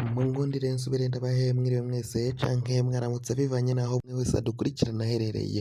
Munkundire nsubire ndabahe mwiriwe mwese canke mwaramutse bivanye naho umwe wese adukurikirana aherereye.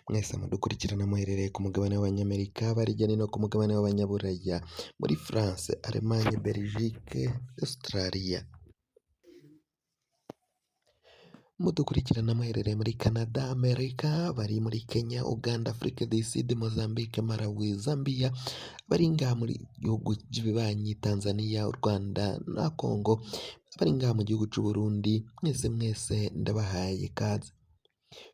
Mwese mudukurikirana muherereye ku mugabane w'Abanyamerika, bari hirya no hino ku mugabane w'Abanyaburaya, muri France, Allemagne, Belgique, Australia. Mudukurikirana muherereye muri Canada, Amerika, bari muri Kenya, Uganda, Afrique du Sud, Mozambique, Malawi, Zambia, bari ngaha muri gihugu vy'ibibanyi Tanzania, u Rwanda na Congo, bari ngaha mu gihugu c'Uburundi, mwese mwese ndabahaye ikaze.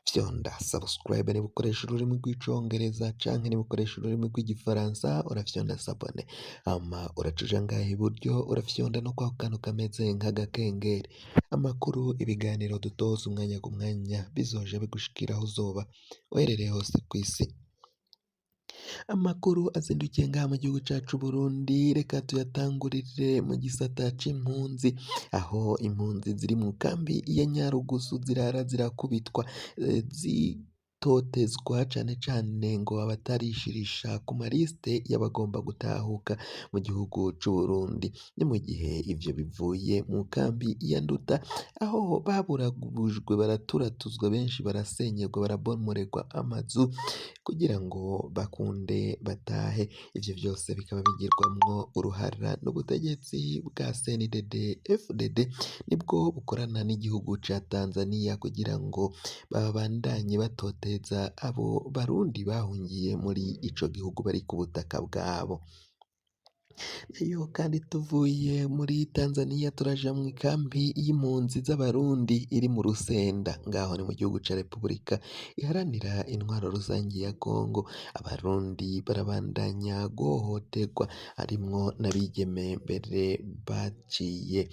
Fyonda subscribe niba ukoresha ururimi rw'icongereza canke niba ukoresha ururimi rw'igifaransa urafyonda s'abonner, hama uraca uja ngaha iburyo urafyonda no kwako kantu kameze nk'agakengeri. Amakuru, ibiganiro dutoza umwanya ku mwanya bizoja bigushikira aho uzoba uherereye hose kw'isi. Amakuru azindukiye ngaha mu gihugu cacu Burundi, reka tuyatangurire mu gisata c'impunzi, aho impunzi ziri mu kambi ya Nyarugusu zirara zirakubitwa, zitotezwa cane cane ngo abatarishirisha ku malisite y'abagomba gutahuka mu gihugu c'Uburundi. Ni mu gihe ivyo bivuye mu kambi ya Nduta, aho baburabujwe baraturatuzwa, benshi barasenyerwa, barabomorerwa amazu kugira ngo bakunde batahe. Ivyo vyose bikaba bigirwamwo uruhara n'ubutegetsi bwa CNDD FDD, nibwo bukorana n'igihugu ca Tanzania kugira ngo babandanye batoteza abo barundi bahungiye muri ico gihugu bari ku butaka bwabo. Nayo kandi tuvuye muri Tanzania turaja mw'ikambi y'impunzi z'abarundi iri mu Rusenda, ngaho ni mu gihugu ca Repubulika iharanira intwaro rusangi ya Congo. Abarundi barabandanya guhohoterwa, harimwo n'abigeme mbere baciye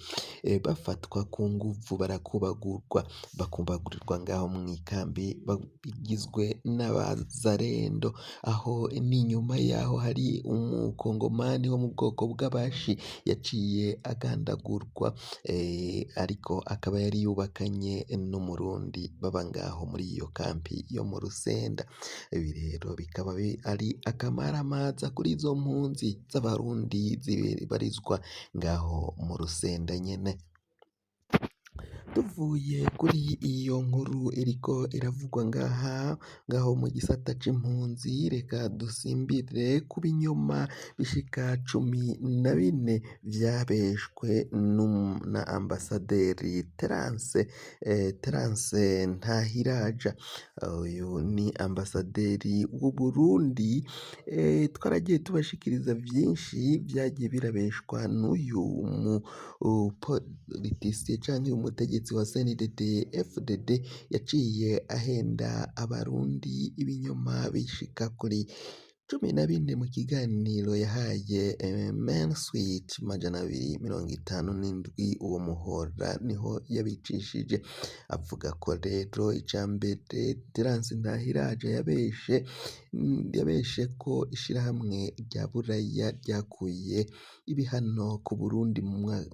bafatwa ku nguvu barakubagurwa, bakubagurirwa ngaho mw'ikambi bigizwe n'abazarendo, aho n'inyuma yaho hari umukongomani wo mu bwoko bw'abashi yaciye agandagurwa, ariko akaba yari yubakanye n'umurundi baba ngaho muri iyo kambi yo mu Rusenda. Ibi rero bikaba ari akamaramaza kuri izo mpunzi z'abarundi zibarizwa ngaho mu Rusenda nyene. Tuvuye kuri iyo nkuru iriko iravugwa ngaha ngaho mu gisata c'impunzi, reka dusimbire ku binyoma bishika 14 vyabeshwe na ambasaderi Terence Ntahiraja. Uyu ni ambasaderi w'Uburundi, twaragiye tubashikiriza vyinshi vyagiye birabeshwa n'uyu mu politisiye canke umutegetsi wa CNDD FDD yaciye ahenda abarundi ibinyoma bishika kuri 14 mu kiganiro yahaye Mansweet 257, uwo muhora niho yabicishije avuga ko rero icambere Terence Ntahiraja yabeshe ko ishirahamwe rya Buraya ryakuye ibihano ku Burundi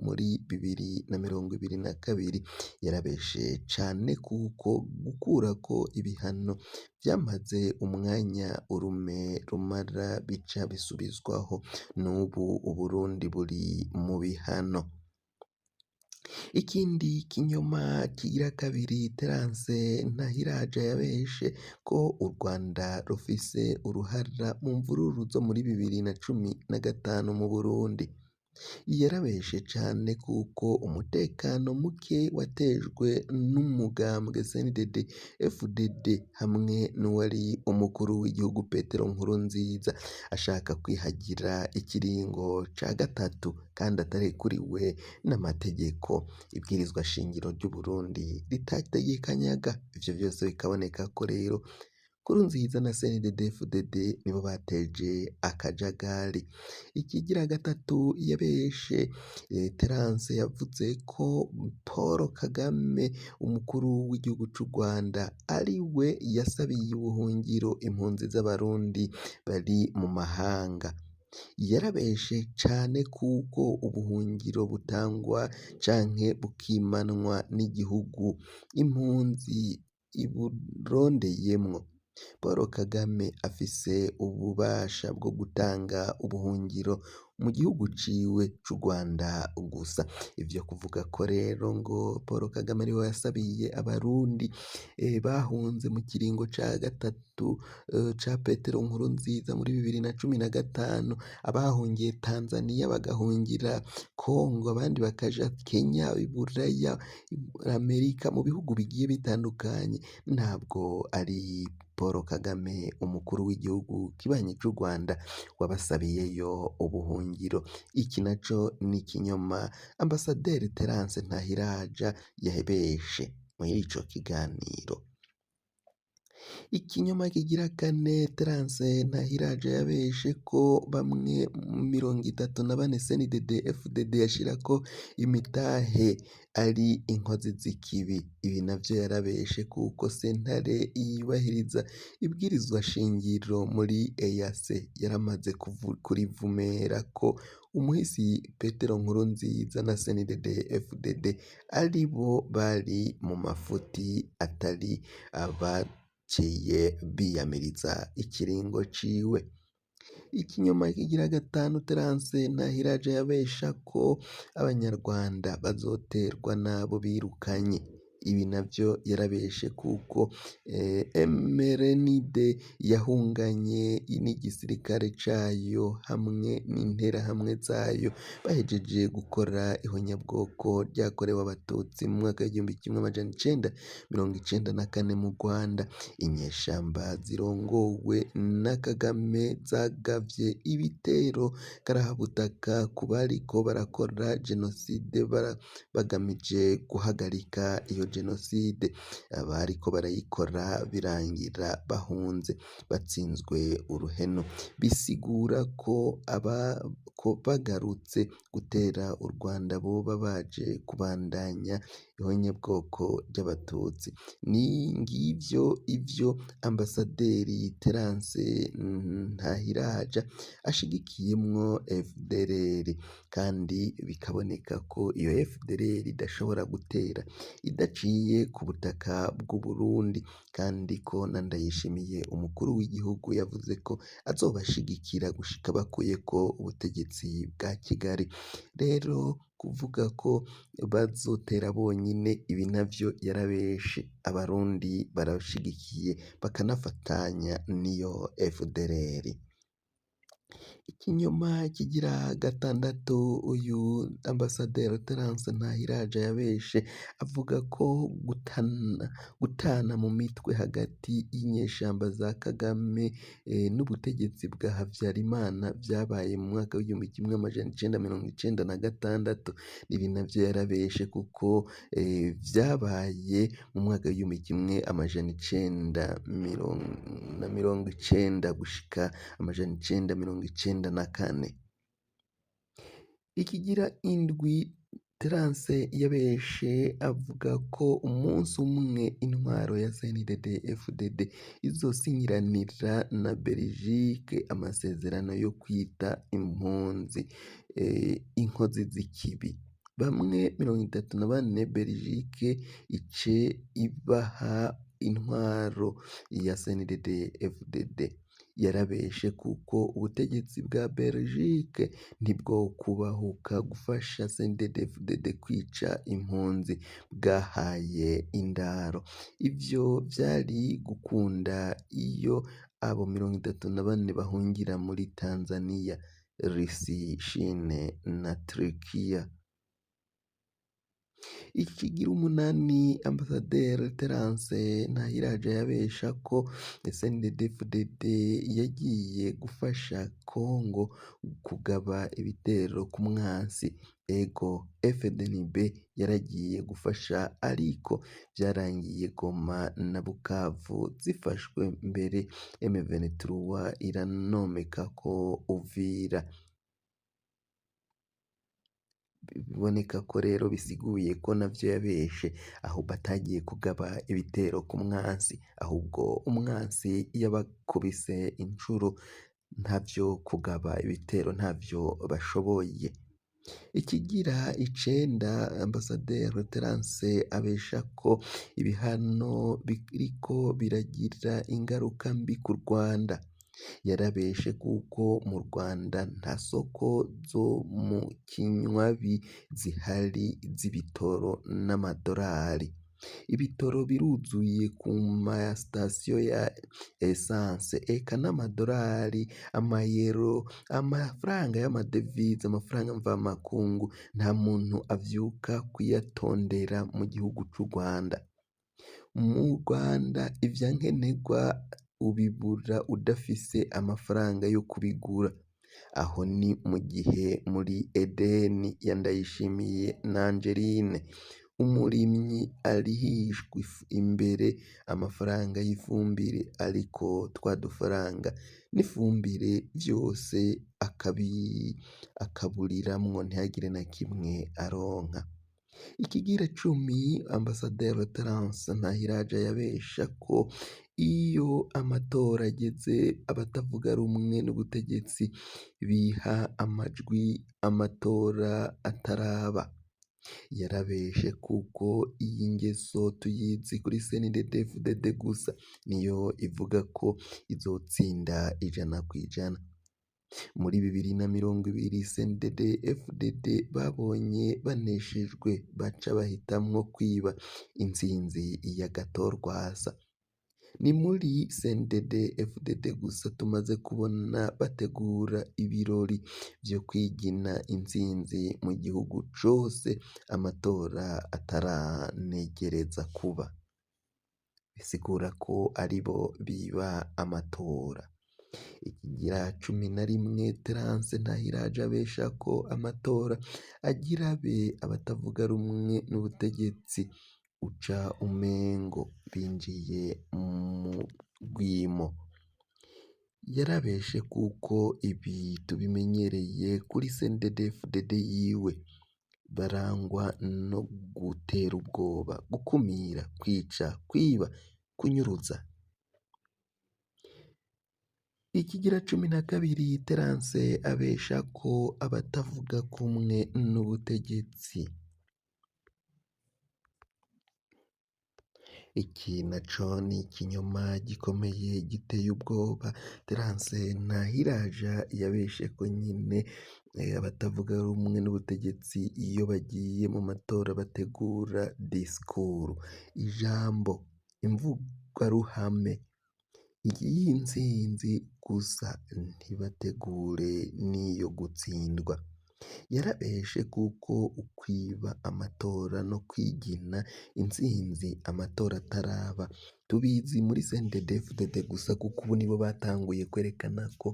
muri 2022. Yarabeshe cane kuko gukurako ibihano vyamaze umwanya urume rumara bica bisubizwaho, n'ubu Uburundi buri mu bihano. Ikindi kinyoma kigira kabiri Terence Ntahiraja yabeshe ko u Rwanda rufise uruhara mu mvururu zo muri 2015 mu Burundi. Yarabeshe cane kuko umutekano muke watejwe n'umugambwe CNDD FDD hamwe n'uwari umukuru w'igihugu Petero Nkurunziza ashaka kwihagira ikiringo ca gatatu kandi atarekuriwe n'amategeko. Ibwirizwa shingiro ry'Uburundi ritategekanyaga ivyo vyose bikaboneka ko rero Nkurunziza na CNDD FDD nibo bateje akajagari. Ikigira gatatu yabeshe, Terence yavuze ko Paul Kagame umukuru w'igihugu c'u Rwanda ari we yasabiye ubuhungiro impunzi z'abarundi bari mu mahanga. Yarabeshe cane kuko ubuhungiro butangwa canke bukimanwa n'igihugu impunzi iburondeyemwo. Paul Kagame afise ububasha bwo gutanga ubuhungiro. mu gihugu ciwe c'u Rwanda gusa. Ivyo kuvuga ko rero ngo Paul Kagame ariwe yasabiye abarundi bahunze mu kiringo ca gatatu ca Petero Nkurunziza muri 2015, abahungiye Tanzania bagahungira Congo, abandi bakaja Kenya, Iburaya, Amerika, mu bihugu bigiye bitandukanye, ntabwo ari Paul Kagame umukuru w'igihugu kibanyi c'u Rwanda wabasabiyeyo ubuhungiro. Iki naco ni ikinyoma Ambasaderi Terence Ntahiraja yabeshe muri ico kiganiro. Ikinyoma kigira kane, Terence Ntahiraja yabeshe ko bamwe 34 CNDD FDD yashirako imitahe ari inkozi z'ikibi. Ibi navyo yarabeshe kuko sentare yubahiriza ibwirizwa shingiro muri EAC yaramaze kurivumera ko umuhisi Petero Nkurunziza na CNDD FDD aribo bari mu mafuti, atari abaciye biyamiriza ikiringo ciwe. Ikinyoma kigira gatanu, Terence Ntahiraja yabesha ko abanyarwanda bazoterwa n'abo birukanye. Ibi navyo yarabeshe kuko MRND yahunganye n'igisirikare cayo hamwe n'interahamwe zayo bahejeje gukora ihonyabwoko ryakorewe abatutsi mu mwaka w'1994 mu Rwanda. Inyeshamba zirongowe na Kagame zagavye ibitero karahabutaka ku bariko barakora jenoside bagamije guhagarika iyo jenoside. Abariko barayikora birangira bahunze batsinzwe uruhenu. Bisigura ko bagarutse gutera u Rwanda boba baje kubandanya ihonyabwoko ry'abatutsi. Ni ngivyo ivyo Ambasaderi Terence Ntahiraja ashigikiyemwo FDLR, kandi bikaboneka ko iyo FDLR idashobora gutera idaciye ku butaka bw'u Burundi, kandi ko na Ndayishimiye umukuru w'igihugu yavuze ko azobashigikira gushika bakuyeko ubutegetsi bwa Kigali. Rero kuvuga ko bazotera bonyine, ibi navyo yarabeshe. Abarundi barashigikiye bakanafatanya n'iyo FDLR. Ikinyoma kigira gatandatu, uyu Ambasaderi Terence Ntahiraja yabeshe avuga ko gutana mu mitwe hagati y'inyeshamba za Kagame n'ubutegetsi bwa Habyarimana vyabaye mu mwaka w'1996. Ibi navyo yarabeshe kuko vyabaye mu mwaka w'1990 gushika 1994. Ikigira indwi, Terence yabeshe avuga ko umunsi umwe intwaro ya CNDD FDD izosinyiranira na Belgique amasezerano yo kwita impunzi inkozi z'ikibi. Bamwe 34 Belgique ice ibaha intwaro ya CNDD FDD. Yarabeshe kuko ubutegetsi bwa Belgique ntibwokubahuka gufasha CNDD FDD kwica impunzi bwahaye indaro. Ivyo vyari gukunda iyo abo 34 bahungira muri Tanzania, Russie, Chine na Turkiya. Ikigira umunani, Ambasaderi Terence Ntahiraja yabesha ko CNDD FDD yagiye gufasha Congo kugaba ibitero ku mwansi. Ego FDNB yaragiye gufasha, ariko vyarangiye Goma na Bukavu zifashwe mbere M23 iranomekako Uvira. Biboneka ko rero bisiguye ko navyo yabeshe, aho batagiye kugaba ibitero ku mwansi, ahubwo umwansi yabakubise incuro, ntavyo kugaba ibitero ntavyo bashoboye. Ikigira icenda, Ambasaderi Terence abesha ko ibihano biriko biragira ingaruka mbi ku Rwanda. Yarabeshe kuko mu Rwanda nta soko zo mu kinywabi zihari z'ibitoro n'amadorari. Ibitoro biruzuye ku masitasiyo ya esanse, eka n'amadorari, amayero, amafaranga y'amadevize, amafaranga mvamakungu, nta muntu avyuka kuyatondera mu gihugu c'u Rwanda. Mu Rwanda ivyankenerwa ubibura udafise amafaranga yo kubigura. Aho ni mu gihe muri Edeni ya Ndayishimiye na Angeline, umurimyi arihishwa imbere amafaranga y'ifumbire, ariko twa dufaranga n'ifumbire vyose akaburiramwo ntihagire na kimwe aronka. Ikigira cumi, Ambasaderi Terence Ntahiraja yabesha ko iyo amatora ageze abatavuga rumwe n'ubutegetsi biha amajwi amatora ataraba. Yarabeshe kuko iyi ngeso tuyizi kuri CNDD-FDD gusa, niyo ivuga ko izotsinda 100%. Muri 2020 CNDD-FDD babonye baneshejwe baca bahitamwo kwiba intsinzi y'agatorwasa. Ni muri CNDD-FDD gusa tumaze kubona bategura ibirori vyo kwigina intsinzi mu gihugu cose amatora ataranegereza kuba. Bisigura ko aribo biba amatora. Ikigira 11, Terence Ntahiraja abesha ko amatora agira abe abatavuga rumwe n'ubutegetsi uca umengo binjiye mu rwimo. Yarabeshe kuko ibi tubimenyereye kuri CNDD-FDD yiwe, barangwa no gutera ubwoba, gukumira, kwica, kwiba, kunyuruza. Ikigira 12, Terence abesha ko abatavuga kumwe n'ubutegetsi. Iki naco ni ikinyoma gikomeye giteye ubwoba. Terence Ntahiraja yabeshe ko nyene abatavuga rumwe n'ubutegetsi iyo bagiye mu matora bategura disikuru, ijambo, imvugaruhame y'intsinzi gusa ntibategure n'iyo gutsindwa. Yarabeshe kuko ukwiba amatora no kwigina intsinzi amatora ataraba tubizi muri CNDD-FDD gusa, kuko ubu nibo batanguye kwerekana ko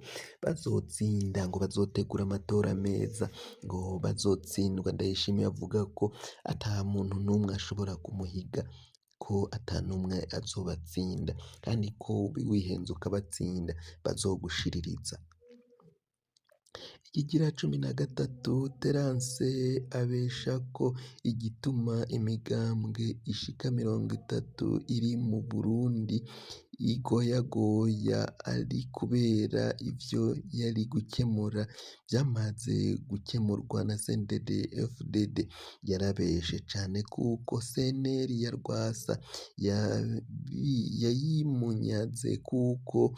bazotsinda, ngo bazotegura amatora meza, ngo bazotsindwa. Ndayishimiye avuga ko ata muntu n'umwe ashobora kumuhiga, ko ata n'umwe azobatsinda, kandi ko wihenze ukabatsinda bazogushiririza. Ikigira 13, Terence abesha ko igituma imigambwe ishika 30 iri mu Burundi igoyagoya ari kubera ivyo yari gukemura vyamaze gukemurwa na CNDD-FDD. Yarabeshe cane kuko CNL ya Rwasa yayimunyaze kuko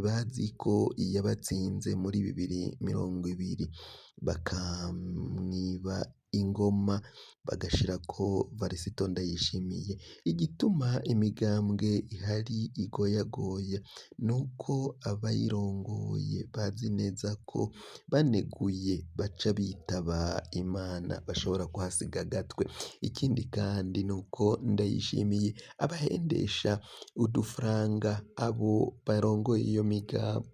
bazi ko yabatsinze muri 2020, bakamwiba ingoma bagashirako Varisito Ndayishimiye. Igituma imigambwe ihari igoyagoya nuko abayirongoye bazi neza ko baneguye baca bitaba Imana, bashobora kuhasiga agatwe. Ikindi kandi nuko Ndayishimiye abahendesha udufaranga abo barongoye iyo migambwe,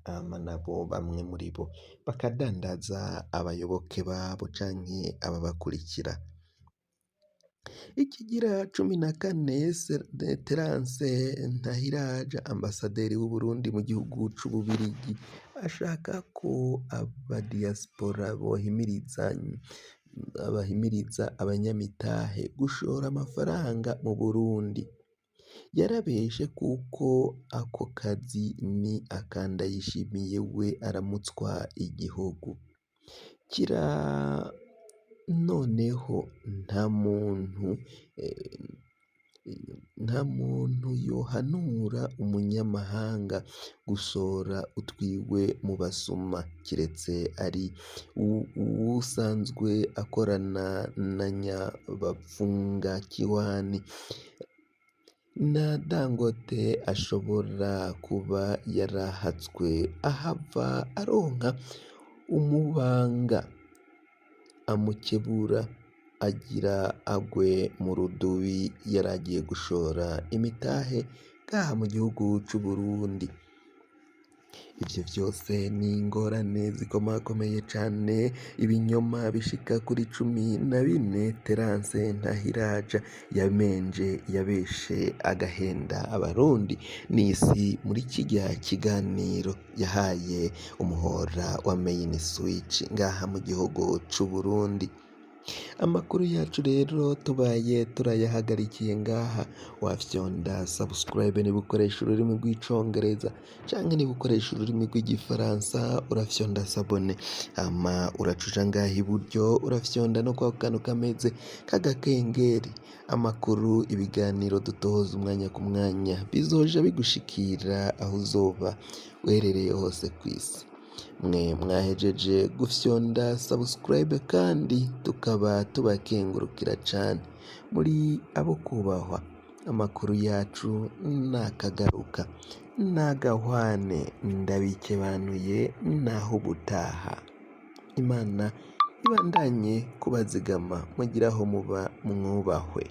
hama nabo bamwe muri bo bakadandaza abayoboke babo canke ababakurikira. Ikigira 14, Terence Ntahiraja, ambasaderi w'Uburundi mu gihugu c'Ububirigi, ashaka ko abadiaspora bahimiriza abanyamitahe gushora amafaranga mu Burundi. Yarabeshe kuko ako kazi ni aka Ndayishimiye we aramutswa igihugu. Kira noneho nta muntu Nta muntu yohanura umunyamahanga gushora utwiwe mu basuma kiretse ari uwusanzwe akorana na Nyabapfunga Kiwani. Na Dangote ashobora kuba yarahatswe ahava aronka umubanga amukebura agira agwe mu rudubi yaragiye gushora imitahe ngaha mu gihugu c'Uburundi. Ivyo vyose ni ingorane zikomakomeye cane, ibinyoma bishika kuri 14 Terence Ntahiraja yamenje, yabeshe agahenda abarundi n'isi muri kirya kiganiro yahaye umuhora wa Main Switch ngaha mu gihugu c'Uburundi. Amakuru yacu rero tubaye turayahagarikiye ngaha, wafyonda subscribe niba ukoresha ururimi rw'icongereza canke niba ukoresha ururimi rw'igifaransa urafyonda s'abonner, hama uraca uja ngaha iburyo urafyonda no kwako kantu kameze k'agakengeri. Amakuru, ibiganiro dutoza umwanya ku mwanya bizoja bigushikira aho uzoba uherereye hose kw'isi. Mwe mwahejeje gufyonda subscribe kandi tukaba tubakengurukira cane, muri abo kubahwa. Amakuru yacu nakagaruka, nagahwane, ndabikebanuye naho ubutaha. Imana ibandanye kubazigama mugire aho muba mwubahwe.